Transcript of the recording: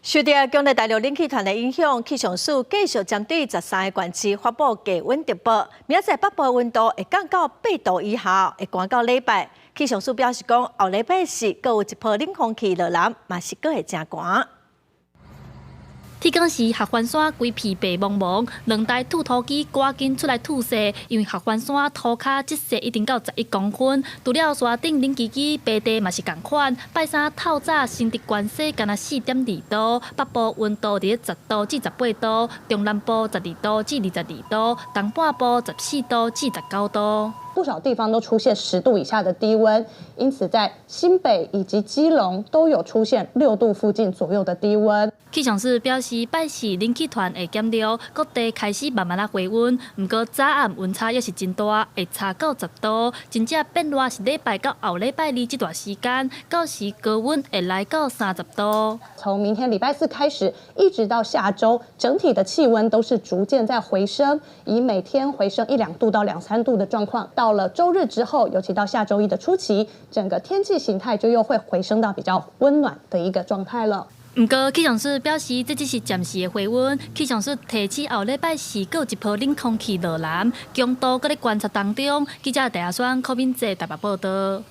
受著強烈大陸冷氣團的影響，氣象署繼續針對13個縣市發布低溫特報。明仔載北部溫度會降到8度以下，會寒到禮拜。氣象署表示講，後禮拜四閣有一波冷空氣落南，嘛是閣會誠寒。天光時，合歡山規片白茫茫，兩台吐土機趕緊出來吐雪，因為合歡山塗跤積雪已經到11公分。除了山頂冷吱吱，平地嘛是仝款。拜三透早新竹關西干焦4.2度，北部溫度佇咧10度至18度，中南部12度至22度，東半部14度至19度。不少地方都出現10度以下的低溫，因此在新北以及基隆都有出現6度附近左右的低溫。氣象署表示，拜四冷氣團會減弱，各地開始慢慢仔回溫。毋過早暗溫差也是真大，會差到10度。真正變熱是禮拜到後禮拜二這段時間，到時高溫會來到30度。從明天禮拜四開始，一直到下週，整體的氣溫都是逐漸在回升，以每天回升一兩度到兩三度的狀況。到了週日之後，尤其到下週一的初期，整個天氣形態就又會回升到比較溫暖的一個狀態了。毋過氣象署表示，這只是暫時的回溫。氣象署提醒後禮拜四閣有一波冷空氣落南，強度閣咧觀察當中。記者鄭阿雙、柯敏哲台北報道。